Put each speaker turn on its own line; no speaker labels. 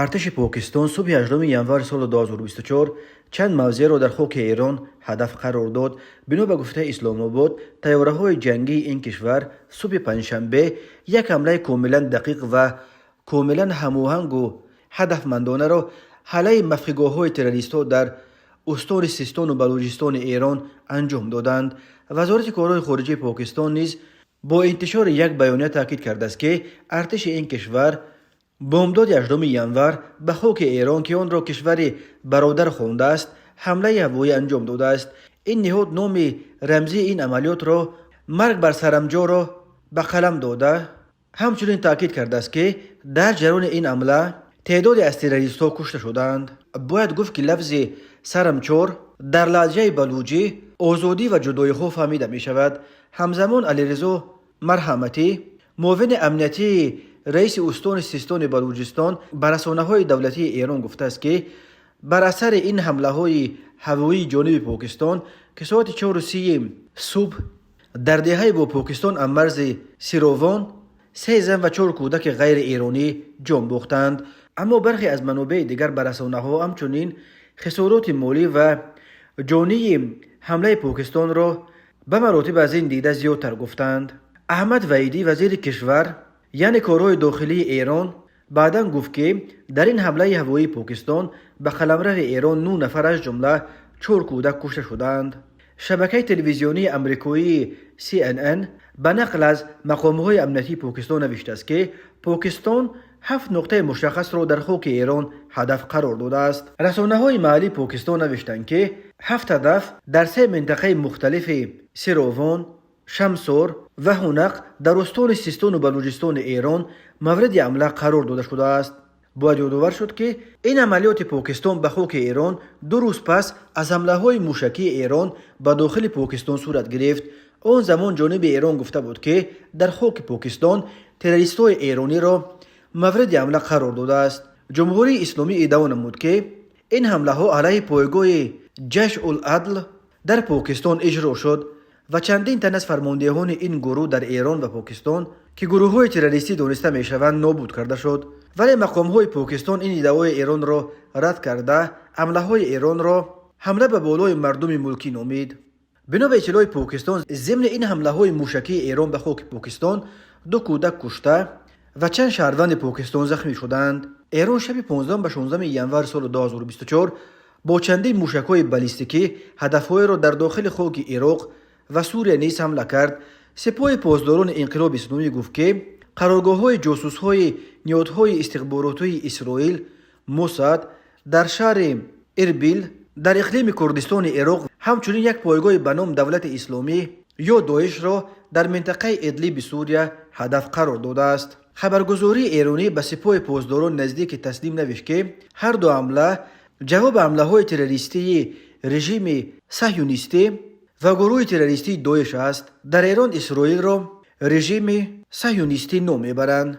Артиши Покистон субҳи 8 январи соли 2024 чанд мавзеъро дар хоки Эрон ҳадаф қарор дод. Бино ба гуфтаи Исломобод, тайёраҳои ҷангии ин кишвар субҳи панҷшанбе як ҳамлаи комилан дақиқ ва комилан ҳамоҳангу ҳадафмандонаро алайҳи махфигоҳҳои террористҳо дар устони Систону Балуҷистони Эрон анҷом доданд. Вазорати корҳои хориҷии Покистон низ бо интишори як баёния таъкид кардааст, ки артиши ин кишвар бомдоди 8 январ ба хоки Эрон, ки онро кишвари бародар хондааст, ҳамлаи ҳавоӣ анҷом додааст. Ин ниҳод номи рамзии ин амалиётро «Марг бар сарамҷоро» ба қалам дода, ҳамчунин таъкид кардааст, ки дар ҷараёни ин ҳамла теъдоде аз террористҳо кушта шуданд. Бояд гуфт, ки лафзи сарамчор дар лаҳҷаи балуҷӣ озодӣ ва ҷудоиҳо фаҳмида мешавад. Ҳамзамон Алиризо Марҳаматӣ, муовини амниятии раиси устони Систони Балуҷистон, ба расонаҳои давлатии Эрон гуфтааст, ки бар асари ин ҳамлаҳои ҳавоии ҷониби Покистон, ки соати 4:30 субҳ дар деҳаи бо Покистон ҳаммарзи Сировон се зан ва чор кӯдаки ғайриэронӣ ҷон бохтанд. Аммо бархе аз манобеи дигар ба расонаҳо ҳамчунин хисороти молӣ ва ҷонии ҳамлаи Покистонро ба маротиб аз ин дида зиёдтар гуфтанд. Аҳмад Ваҳидӣ, вазири кишвар, яъне корҳои дохилии Эрон, баъдан гуфт, ки дар ин ҳамлаи ҳавоии Покистон ба қаламрави Эрон нӯ нафар, аз ҷумла чор кӯдак, кушта шуданд. Шабакаи телевизионии амрикоии CNN ба нақл аз мақомҳои амниятии Покистон навиштааст, ки Покистон ҳафт нуқтаи мушаххасро дар хоки Эрон ҳадаф қарор додааст. Расонаҳои маҳаллии Покистон навиштанд, ки ҳафт ҳадаф дар се минтақаи мухталифи Сировон, Шамсор ва Ҳунақ дар устони Систону Балуҷистони Эрон мавриди ҳамла қарор дода шудааст. Бояд ёдовар шуд, ки ин амалиёти Покистон ба хоки Эрон 2 рӯз пас аз ҳамлаҳои мушакии Эрон ба дохили Покистон сурат гирифт. Он замон ҷониби Эрон гуфта буд, ки дар хоки Покистон террористҳои эрониро мавриди ҳамла қарор додааст. Ҷумҳурии Исломӣ иддао намуд, ки ин ҳамлаҳо алайҳи пойгоҳи Ҷайш ул Адл дар Покистон иҷро шуд ва чандин тан аз фармондеҳони ин гурӯҳ дар Эрон ва Покистон, ки гурӯҳҳои террористӣ дониста мешаванд, нобуд карда шуд. Вале мақомҳои Покистон ин иддаои Эронро рад карда, ҳамлаҳои Эронро ҳамла ба болои мардуми мулкӣ номид. Бино ба иттилои Покистон, зимни ин ҳамлаҳои мушакии Эрон ба хоки Покистон ду кӯдак кушта ва чанд шаҳрванди Покистон захмӣ шуданд. Эрон шаби 15 ба 16 январи соли 2024 бо чандин мушакҳои баллистикӣ ҳадафҳоеро дар дохили хоки Ироқ ва Сурия низ ҳамла кард. Сипоҳи Посдорони Инқилоби Исломӣ гуфт, ки қароргоҳҳои ҷосусҳои ниҳодҳои истихборотии Исроил, Мосад, дар шаҳри Ирбил дар иқлими Курдистони Ироқ, ҳамчунин як пойгоҳи ба ном Давлати Исломӣ ё Доишро дар минтақаи Идлиби Сурия ҳадаф қарор додааст. Хабаргузории эронӣ ба Сипоҳи Посдорон наздики Тасним навишт, ки ҳарду ҳамла ҷавоби ҳамлаҳои террористии режими саҳюнистӣ ва гурӯҳи террористии Доиш аст. Дар Эрон Исроилро режими саҳюнистӣ ном мебаранд.